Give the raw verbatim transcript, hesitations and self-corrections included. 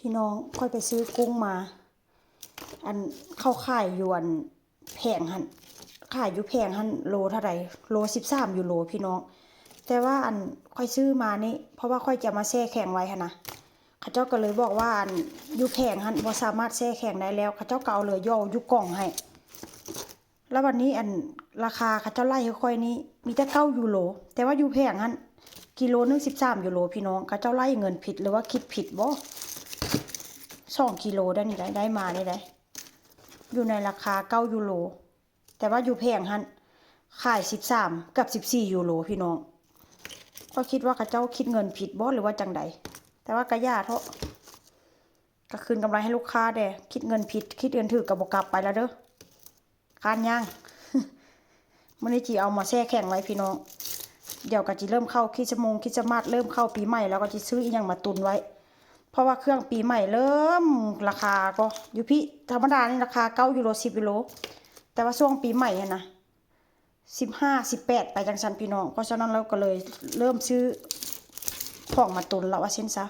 พี่น้อง ข้อยไปซื้อกุ้งมา อันเขาขายอยู่อันแผงหั่น ขายอยู่แผงหั่น โลเท่าใด โลสิบสามยูโรพี่น้อง แต่ว่าอันข้อยซื้อมานี่ เพราะว่าข้อยจะมาแช่แข็งไว้หั่นนะ เขาเจ้าก็เลยบอกว่าอันอยู่แผงหั่นบ่สามารถแช่แข็งได้แล้ว เขาเจ้าก็เอาเลยย่ออยู่กล่องให้ แล้วบัดนี้อันราคาเขาเจ้าไล่ให้ข้อยนี่มีแต่เก้ายูโร แต่ว่าอยู่แผงหั่นกิโลหนึ่งสิบสามยูโรพี่น้อง เขาเจ้าไล่เงินผิดหรือว่าคิดผิดบ่ สองกิโลได้นี่ได้ ได้มานี่ได้ อยู่ในราคาเก้ายูโร แต่ว่าอยู่แผงหั่นขายสิบสามกับสิบสี่ยูโรพี่น้อง ก็คิดว่าเขาเจ้าคิดเงินผิดบ่หรือว่าจังใด แต่ว่าก็อย่าเถาะ ก็คืนกำไรให้ลูกค้าแด่ คิดเงินผิด คิดเงินถืกก็บ่กลับไปแล้วเด้อ ค้านย่าง มื้อนี้จิเอามาแช่แข็งไว้พี่น้อง เดี๋ยวก็จิเริ่มเข้าคริสต์มงคริสต์มาส เริ่มเข้าปีใหม่แล้วก็จิซื้ออีหยังมาตุนไว้ เพราะว่าเครื่องปีใหม่เริ่มราคาก็อยู่พี่ ธรรมดานี่ราคาเก้ายูโร สิบยูโร แต่ว่าช่วงปีใหม่หั่นนะ สิบห้า สิบแปด ไปจังซั่นพี่น้อง เพราะฉะนั้นเราก็เลยเริ่มซื้อของมาตุนแล้วว่าซั่นซะ